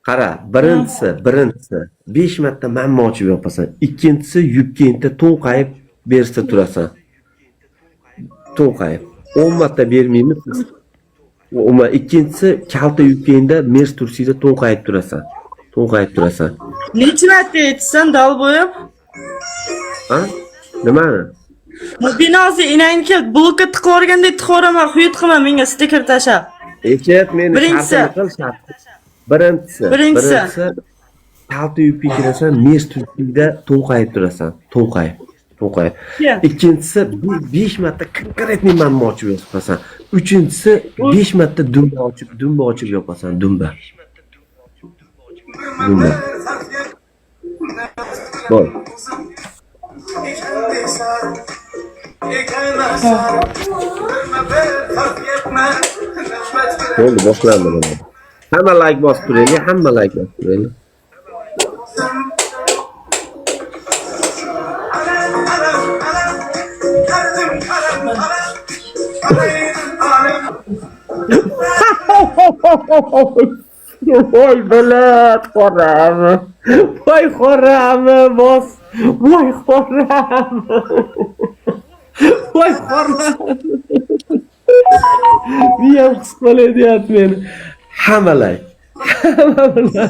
Qara, birinchisi 5 marta mamma ochib yopasan. Ikkinchisi yubkangda to'nqayib bersa turasan. To'nqayib. 10 marta bermaymiz. Umuman ikkinchisi kalta yubkangda mers tursingda to'nqayib turasan. To'nqayib turasan. Necha marta aytsan, долбоёб? Ha? Nimani? Binosi enangga blokka tiqib yuborgandek tiqib yuboraman, xuyut qilma menga stiker tashlab. Eshit meni. Birinchisi. Shartini qil, shart. Birinchisi. Birinchisi. Birinchisi kalta yubka kirasan, mers tursingda to'nqayib turasan. To'nqayib. To'nqayib. Yeah. Ikkinchisi 5 marta конкретный mamma ochib yopasan. Uchinchisi 5 marta dumba ochib yopasan, dumba. Dumba. Bo'l. Bo'ldi, boshlandi mana. Hamma like bosib turaylik, hamma like bosib turaylik. Voy bilat qorami. Voy qorami bos. Voy qorami. Voy qorami. Miyam his qilay deyapti meni. Hamma like. Hamma bilan.